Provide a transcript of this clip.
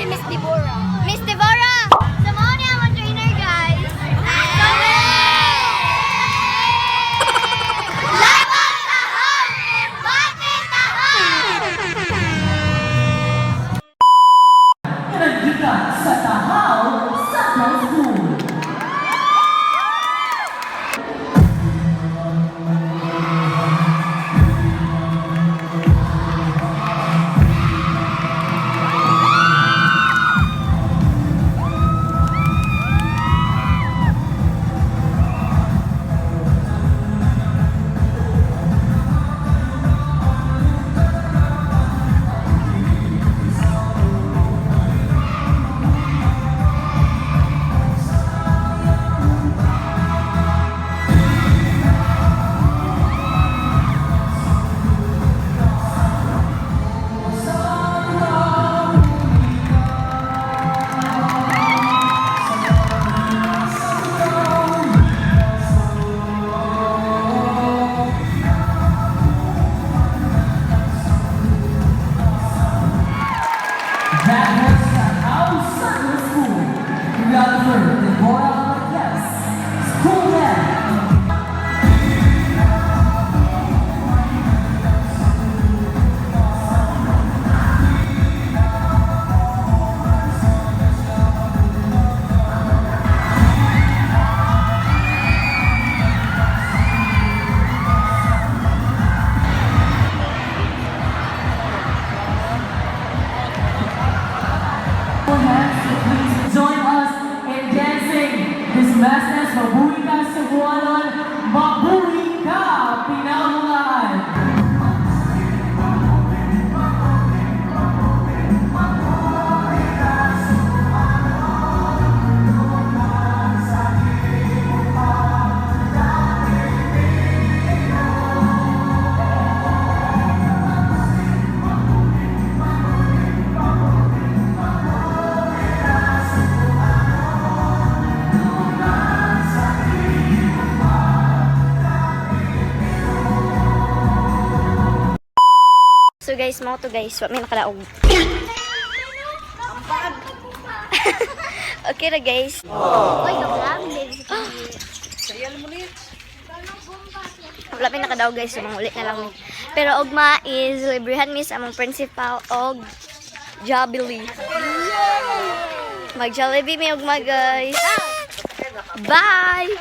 Miss Deborah. Miss Deborah! So, mao ni among trainer, guys. Laban tahol! Embate tahol! Naggikan sa Tahaw Central School. That was Tahaw Central School. Choreographer Deborah Marquez. School head. Hands to please join us in dancing this mass dance. Mabuhi ka, Cebuanon! Mabuhi ka, Pinamungahan! So guys, mao to guys, wa may nakadaog. Okay ra, guys. Uy, wala may nakadaog, guys, so manguli na lang mi. Pero ugma is librehan mi sa among principal og Jollibee. Mag Jollibee mi ugma, guys. Bye.